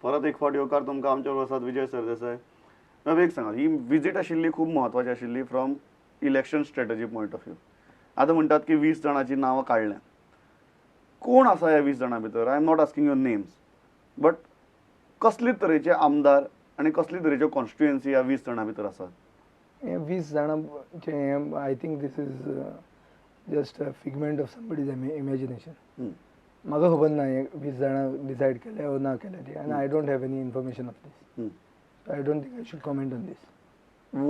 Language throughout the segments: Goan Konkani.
परत एक फावट येवकार तुमकां. आमच्या बरोबर आसात विजय सरदेसाय. बाब, एक सांगात, ही विजीट आशिल्ली खूब म्हत्वाची आशिल्ली from election strategy point of view. आतां म्हणटात की 20 जाणांची नांवां काडल्या. कोण आसा ह्या 20 जाणां भितर? I am not asking your names, but कसले तरेचे आमदार आनी कसले तरेच्यो कॉन्स्टिट्युएन्सी ह्या 20 जाणां भितर आसात? हे 20 जाणांचे, I think this is just a figment of somebody's imagination. म्हाका खबर ना हे 20 जाणां डिसायड केल्या वो ना केल्या ती, आनी I don't have any information of this. I don't think I should comment on this.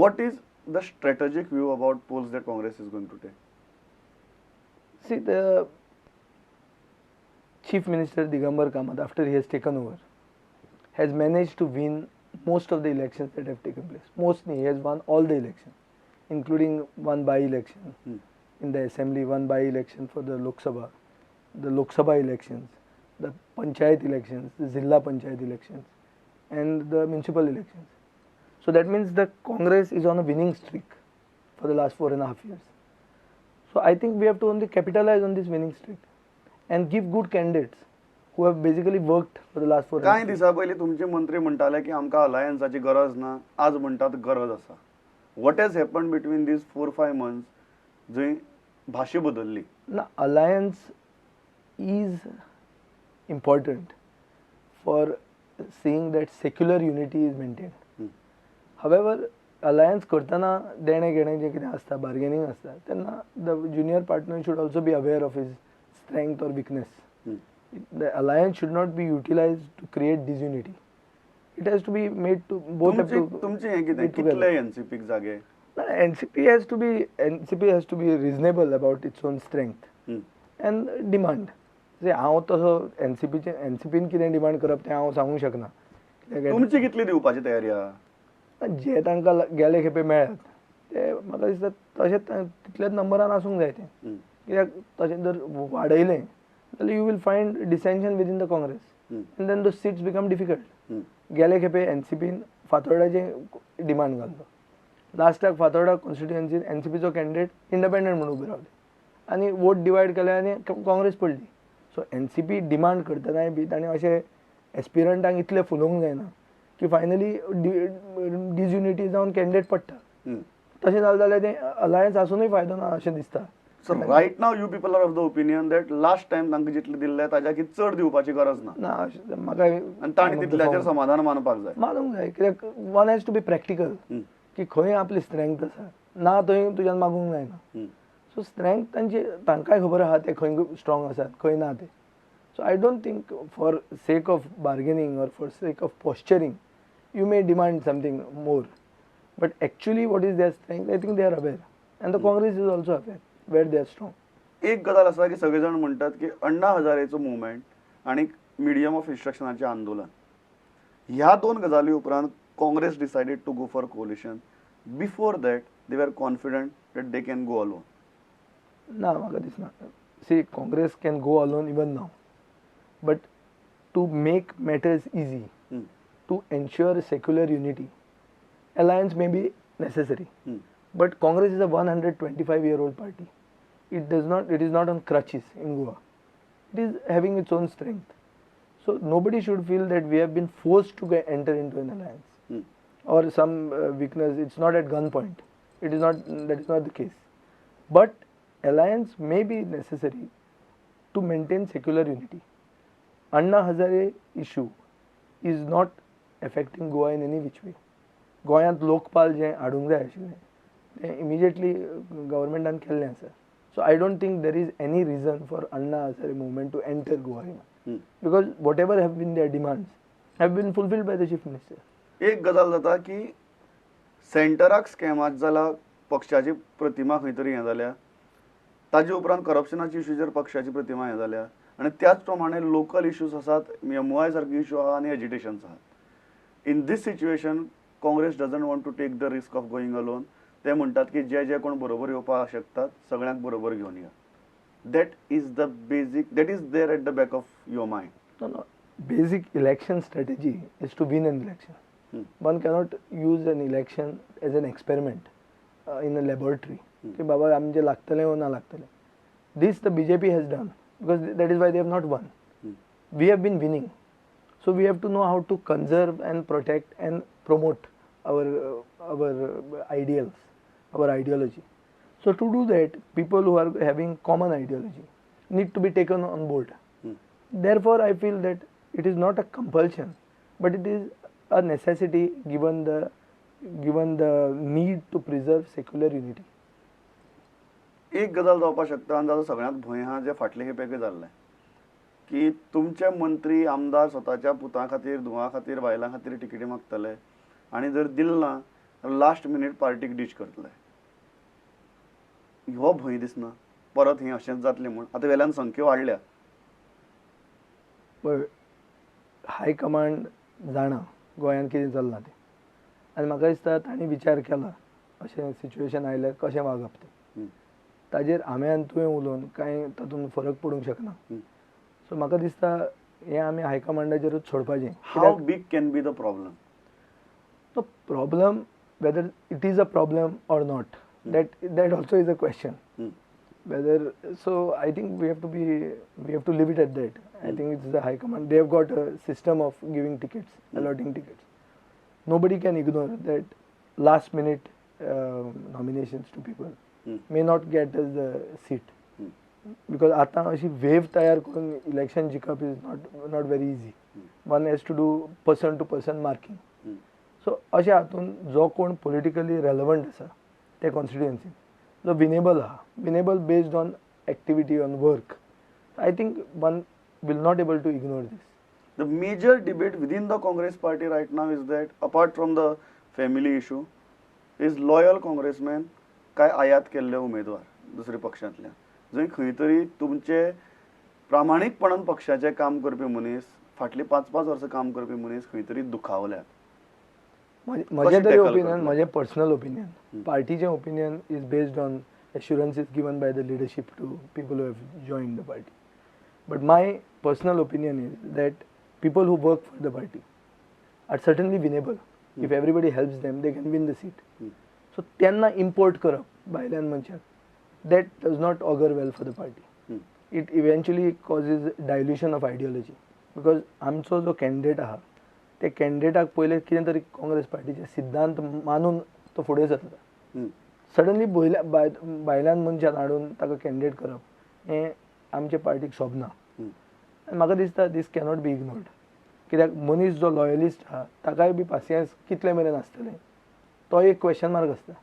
What is the strategic view about polls that Congress is going to take? See, the Chief Minister Digambar Kamath, after he has taken over, has managed to win most of the elections that have taken place. Mostly, he has won all the elections, including one by-election in the assembly, one by-election for the Lok Sabha elections, the Panchayat elections, the Zilla Panchayat elections, and the municipal elections. So that means the Congress is on a winning streak for the last 4.5 years. So I think we have to only capitalize on this winning streak and give good candidates who have basically worked for the last 4 कांय years. दिसां पयलीं तुमचे मंत्री म्हणटाले की आमकां अलायन्साची गरज ना, आज म्हणटात गरज आसा. What has happen between these 4-5 months जंय भाशा बदलली? ना, alliance is important for seeing that secular unity is maintained. However, alliance करतना देणें घेणें जें कितें आसता, बार्गेनींग आसता, तेन्ना the junior partner should also be aware of his strength or weakness. The alliance should not be utilized to create disunity. It has to be made to both have to तुमचें हें कितें, be together. कितले एनसीपीक जागे? ना, NCP has to be reasonable about its own strength and demand. हांव तसो एनसीपीचे, एनसीपीन कितें डिमांड करप तें हांव सांगूंक शकना. कित्याक तुमची कितली दिवपाची तयारी आहा? जे तांकां गेले खेपे मेळ्ळ्यात ते म्हाका दिसता तशेंच तितल्याच नंबरान आसूंक जाय ते. कित्याक तशें जर वाडयलें जाल्यार you will find dissension within the Congress and then the seats become difficult. गेले खेपे एनसीपीन फातोर्डाचें डिमांड घातलो. लास्टाक फातोर्डा कॉन्स्टिट्युएन्सीन एनसीपीचो कॅन्डिडेट इंडिपेंडंट म्हणून उबे रावले आनी वोट डिवायड केले आनी काँग्रेस पडली. सो एनसीपी डिमांड करतनाय बी ताणें अशें एस्पिरंटांक इतलें फुलोवंक जायना की फायनली डिसयुनिटी जावन कॅन्डिडेट पडटा. तशें जालें जाल्यार तें अलायन्स आसुनूय फायदो ना अशें दिसता. So right now you people are of the opinion that last time तांकां जितले दिल्ले ताज्या चड दिवपाची गरज ना. ना, अशें म्हाका आनी तांणी तितल्याचेर समाधान मानपाक जाय. मानूंक जाय, कित्याक one has to be practical की खंय आपली स्ट्रेंथ आसा ना थंय तुज्यान मागूंक जायना. सो स्ट्रेंथ तांची तांकांय खबर आहा ते खंय स्ट्रॉंग आसात खंय ना ते. So I don't think for sake of bargaining or for sake of posturing you may demand something more, but actually what is their strength, I think they are aware and the Congress is also aware where they are strong. एक गजाल आसा की सगळे जाण म्हणटात की अण्णा हजारेचो मुवमेंट आनी मिडियम ऑफ इन्स्ट्रक्शनाचें आंदोलन ह्या दोन गजाली उपरांत Congress decided to go for coalition. Before that they are confident that they can go alone. ना, म्हाका दिसना. See, Congress can go alone even now, but to make matters easy, to ensure secular unity, alliance may be necessary. But Congress is a 125-year-old party. It does not, it is not on crutches in Goa. It is having its own strength. So nobody should feel that we have been forced to enter into an alliance or some weakness. It's not at gunpoint. It is not, that is not the case. But alliance may be necessary to maintain secular unity. Anna Hazare issue is not affecting Goa in any which way. गोंयांत लोकपाल जें हाडूंक जाय आशिल्लें तें इमिजिएटली गव्हर्मेंटान केल्लें आसा. So I don't think there is any reason for Anna Hazare movement to enter Goa, because whatever have been their demands have been fulfilled by the chief minister. एक गजाल जाता की सेंटराक स्कॅमात जाला, पक्षाची प्रतिमा खंय तरी हें जाल्या, ताजे उपरांत करप्शनाची इश्यूचेर पक्षाची प्रतिमा हें जाल्या आनी त्याच प्रमाणे लोकल इश्यूज आसात, एमओआय सारके इश्यू आहा आनी एजिटेशन्स आहात. In this situation Congress doesn't want to take the risk of going alone. ते म्हणटात की जे जे कोण बरोबर येवपाक शकतात सगळ्यांक बरोबर घेवन या. That is the basic, that is there at the back of your mind. No, no. Basic election strategy is to win an election. One cannot use an election as an experiment in a laboratory. की बाबा आमचे लागतले वो ना लागतले. This the BJP has done because that is why they have not won. We have been winning. So we have to know how to conserve and protect and promote our ideals, our ideology. So to do that, people who are having common ideology need to be taken on board. Therefore, I feel that it is not a compulsion, but it is a necessity given the need to preserve secular unity. एक गजाल जावपाक शकता आनी ताजो सगळ्यांत भंय आहा जे फाटले खेपेक जाल्लें की तुमचे मंत्री आमदार स्वताच्या पुतां खातीर, धुवां खातीर, बायलां खातीर तिकेटी मागतले आनी जर दिल ना लास्ट मिनीट पार्टीक डीच करतले. हो भंय दिसना परत हें अशेंच जातलें म्हूण? आतां वेल्यान संख्या वाडल्या. पळय, हायकमांड जाणा गोंयांत कितें चल्लां तें, आनी म्हाका दिसता तांणी विचार केला अशें सिच्युएशन आयल्यार कशें वागप तें. ताजेर हांवें आनी तुवें उलोवन कांय तातूंत फरक पडूंक शकना. सो म्हाका दिसता हें आमी हायकमांडाचेरूच सोडपाचें. How big can be the problem? The problem, whether it is a problem or not, that also is a question. Whether, so I think we have to leave it at that. I think it's the high command. They have got a system of giving tickets, allotting tickets. Nobody can ignore that last minute nominations to people may not get us the seat. Because आता अशी वेव तयार करून election जिखप is not very easy. One has to do person to person marking. So अशें हातून जो कोण पॉलिटिकली रेलेवंट आसा ते कॉन्स्टिट्युएन्सीन, जो विनेबल आहा, winnable based on activity, on work, I think one will not able to ignore this. The major debate within the Congress party right now is that apart from the family issue is loyal congressman काय आयात केल्ले उमेदवार दुसऱ्या पक्षांतल्यान, जंय खंय तरी तुमचे प्रामाणीकपणान पक्षाचें काम करपी मनीस, फाटली 5-5 वर्सां काम करपी मनीस खंय तरी दुखावल्यात. म्हजें तरी ओपिनियन, म्हजें पर्सनल ओपिनियन, पार्टीचें opinion is based on assurances given by the leadership to people who have joined the party. But my personal opinion is that people who work for the party are certainly winnable. If everybody helps them, they can win the seat. So तेन्ना import करप भायल्यान मनशाक, that does not augur well for the party. It eventually causes dilution of ideology. Because आमचो जो कॅन्डिडेट आहा ते कॅन्डिडेटाक पयले कितें तरी काँग्रेस पार्टीचे सिद्धांत मानून तो फुडें सरता. सडनली भायल्यान मनशान हाडून ताका कॅन्डिडेट करप हें आमचे पार्टीक सोबना. आनी म्हाका दिसता दीस कॅनॉट बी इग्नोर्ड. कित्याक मनीस जो लॉयलिस्ट आहा ताकाय बी पासियेंस कितले मेरेन आसतलें तो एक क्वेश्चन मार्क आसता.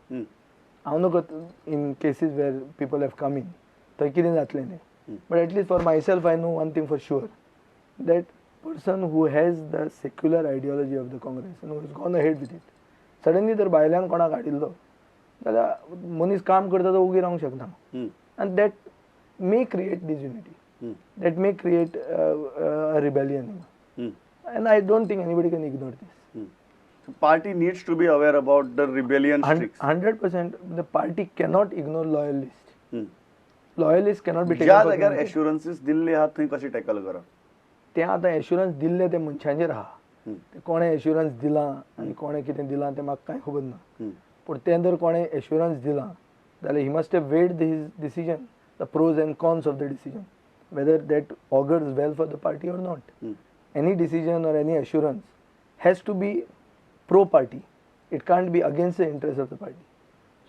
हांव न्हू in cases where people have come in थंय कितें जातलें तें, but at least for myself I know one thing for sure, that person who has the secular ideology of the Congress and who has gone ahead with it, suddenly जर भायल्यान कोणाक हाडिल्लो जाल्यार मनीस काम करता तो उगी रावंक शकना. आनी that may create disunity, that may create a rebellion, and I don't think anybody can ignore this. Party needs to be aware about the rebellion streaks. 100% the party cannot ignore loyalist. Loyalist cannot be taken. ज्या जाग्यार एश्युरन्सीस दिल्ले आहात थंय कशें टॅकल करप तें आतां एश्युरन्स दिल्लें तें मनशांचेर आहा. तें कोणें एश्युरन्स दिलां आनी कोणें कितें दिलां तें म्हाका कांय खबर ना, पूण तें जर कोणें एश्युरन्स दिलां जाल्यार he must have weighed his decision, the pros and cons of the decision, whether that augurs well for the party or not. Any decision or any assurance has to be pro party, it can't be against the interest of the party.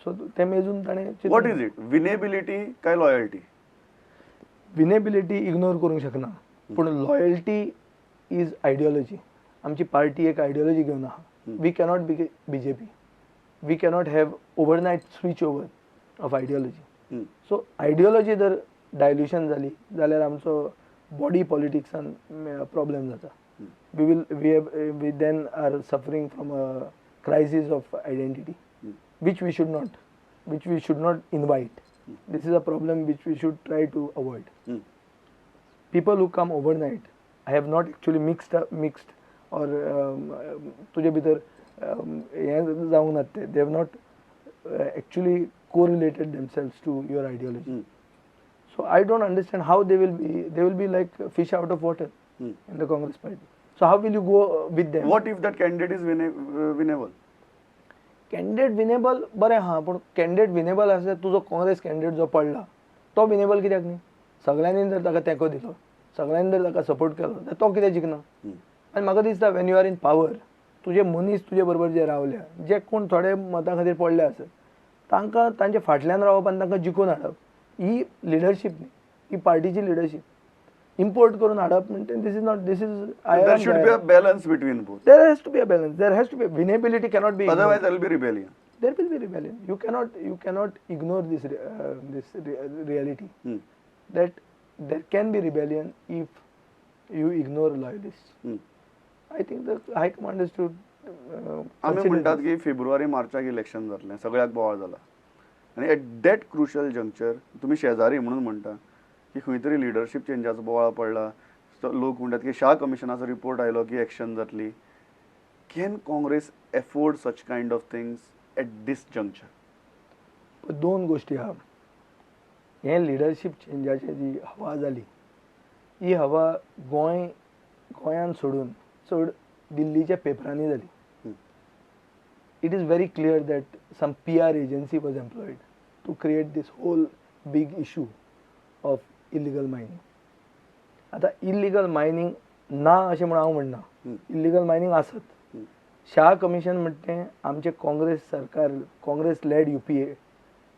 So तें मेजून ताणें. What is it, winnability काय लॉयल्टी? विनेबिलिटी इग्नोर करूंक शकना, पूण लॉयल्टी is ideology. आमची पार्टी एक आयडियोलॉजी घेवन आहा. We cannot be BJP, we cannot have overnight switch over of ideology. So ideology जर डायल्युशन जाली जाल्यार आमचो बॉडी पॉलिटिक्सान प्रॉब्लेम जाता. We then are suffering from a crisis of identity, which we should not invite. This is a problem which we should try to avoid. People who come overnight, I have not actually mixed or तुजे भितर हें जावंक ना ते, they have not actually correlated themselves to your ideology. So I don't understand how they will be like fish out of water in the Congress party. So how will you go with them? What if that candidate is winnable? Candidate winnable बरें आहा, पूण कॅन्डिडेट विनेबल आसल्यार तुजो काँग्रेस कॅन्डिडेट जो पडला तो विनेबल कित्याक न्ही? सगळ्यांनी जर ताका तेंको दिलो, सगळ्यांनी जर ताका सपोर्ट केलो जाल्यार तो कित्याक जिखना? आनी म्हाका दिसता when you are in power तुजे मनीस तुजे बरोबर जे रावल्या जे कोण थोडे मतां खातीर पडले आसत तांकां तांच्या फाटल्यान रावप आनी तांकां जिखून हाडप ही लिडरशीप न्ही, ही पार्टीची लिडरशीप. इम्पोर्ट करून हाडप म्हणटा this is not, this is There should be a balance between both. There has to be a balance. There has to be winnability cannot be. Otherwise, there will be rebellion. There will be rebellion. You cannot ignore this this reality. That there can be rebellion if you ignore loyalists. I think the high command is to. आमी म्हणटात की फेब्रुवारी मार्चाक इलेक्शन जातलें, सगळ्याक बोवाळ जाला आनी एट that crucial juncture तुमी शेजारी म्हणून म्हणटा की खंय तरी लिडरशीप चेंजाचो बोवाळ पडला. लोक म्हणटात की शाह कमिशनाचो रिपोर्ट आयलो की एक्शन जातली. Can Congress afford such kind of things at this juncture? दोन गोष्टी आहा. हें लिडरशीप चेंजाची जी हवा जाली ही हवा गोंयान सोडून चड दिल्लीच्या पेपरांनी जाली. It is very clear that some PR agency was employed to create this whole big issue of illegal mining. आतां इलिगल मायनींग ना अशें म्हूण हांव म्हणना, इलिगल मायनींग आसत. शाह कमिशन म्हणटा तें आमचें काँग्रेस सरकार, Congress led UPA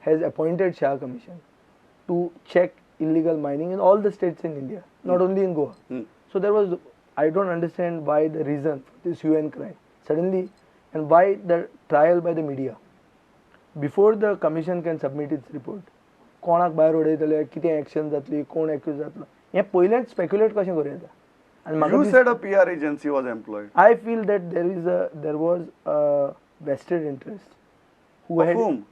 has appointed Shah commission to check illegal mining in all the states in India, not only in Goa. So there was, I don't understand why the reason for this hue and cry suddenly and why the trial by the media. Before the commission can submit its report, कोणाक भायर उडयतले, कितें एक्शन जातली, कोण एक्यूज जातलो, हें पयलेंच स्पेक्युलेट कशें करूं येता. आनी You said a PR agency was employed. I feel that there was a vested interest. Who of had, whom?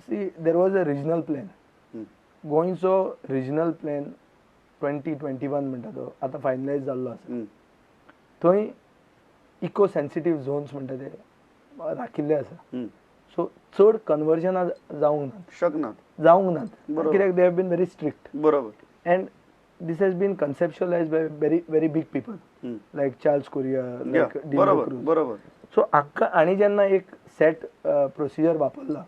See, there was a regional plan. गोंयचो रिजनल प्लॅन 2021 म्हणटा तो आतां फायनलायज जाल्लो आसा. थंय इको सेन्सिटीव झोन्स म्हणटा ते राखिल्ले आसा. सो चड कन्वर्जनां जावंक नात, शकनात, जावंक नात, कित्याक they have been very strict. बरोबर. And this has been conceptualised by very very big people like Charles Correa, like Dilio Cruz. बरोबर. सो हांकां आनी जेन्ना एक सेट प्रोसिजर वापरला,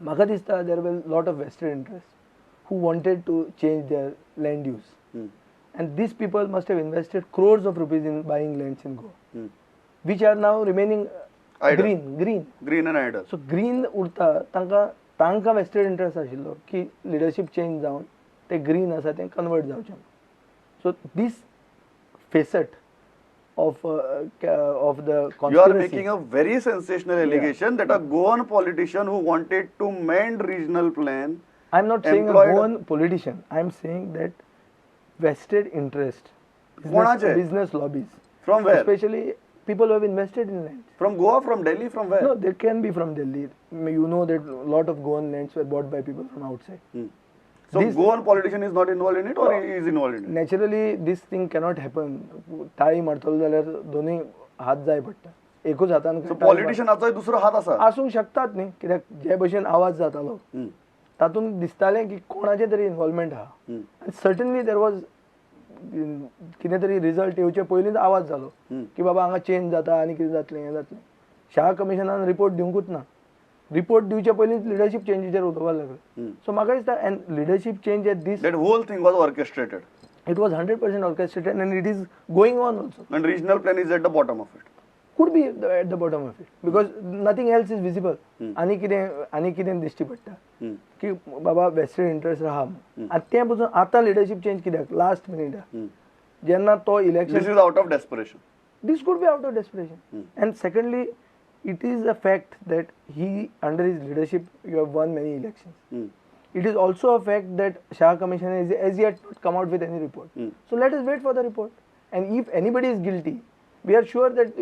म्हाका दिसता there were lot of vested interest who wanted to change their land use. And these people must have invested crores of rupees in buying lands in Goa, which are now remaining green, green. Green and idle. So green urta, tanka vested interest ashillo ki leadership change जावन ते green asa ते convert जावचे. So this facet of the conspiracy. You are making a very sensational allegation that a Goan politician who wanted to mend regional plan. I am not saying a Goan politician. I am saying that vested interest, business lobbies. From where? Especially people who have invested in land. From Goa, from Delhi, from where? No, they can be from Delhi. You know that a lot of Goan lands were bought by people from outside. So this, Goan politician is not involved in it, or he is involved in it? Naturally, this thing cannot happen. ताळी मारतलो जाल्यार दोनूय हात जाय पडटा, एकूच हातान. So politician आचोय दुसरो हात आसा आसूंक शकतात न्ही, कित्याक जे भशेन आवाज जातालो तातूंत दिसतालें की कोणाचें तरी इन्वॉल्वमेंट आहा. आनी सर्टनली there was कितें तरी रिजल्ट येवचे पयलींच आवाज जालो की बाबा हांगा चेंज जाता आनी कितें जातलें, हें जातलें. शाह कमिशनान रिपोर्ट दिवंकूच ना. रिपोर्ट दिवचे पयलींच लिडरशीप चेंजीचेर उलोवपाक लागले. सो म्हाका दिसता and leadership change at this, that whole thing was orchestrated. It was 100% orchestrated and it is going on also. And regional plan is at the bottom of it. Could be at the bottom of it because nothing else is visible. आनी कितें दिश्टी पडटा की बाबा वेस्टेड इंट्रस्ट आहा. आनी तें पसून आतां लिडरशीप चेंज कित्याक लास्ट मिनिटाक जेन्ना तो election, this is out of desperation. This could be out of desperation. And secondly, it is a fact that he, under his leadership, you have won many elections. It is also a fact that Shah Commission has as yet not come out with any report. So let us wait for the report. And if anybody is guilty, we are sure that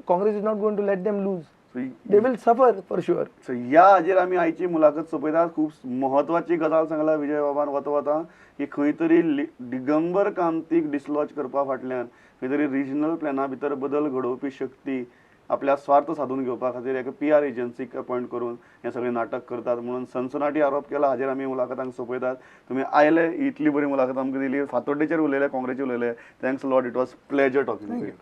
Congress is not going to let them lose. So, they will suffer for sure. So ह्या हाजेर आमी आयची मुलाखत सोंपयतात. खूब म्हत्वाची गजाल सांगला विजय बाबान वता वता की खंय तरी दिगंबर कामतीक डिसलॉज करपा फाटल्यान खंय तरी रिजनल प्लॅना भितर बदल घडोवपी शक्ती आपल्या स्वार्थ साधून घेवपा खातीर एका पी आर एजन्सीक अपॉयंट करून हें सगळें नाटक करतात म्हणून सनसनाटी आरोप केला. हाजेर आमी मुलाखतांक सोंपयतात. तुमी आयले, इतली बरी मुलाखत आमकां दिली, फातोड्डेचेर उलयले, काँग्रेसीचेर उलयले. Thanks a lot. It was pleasure talking to you.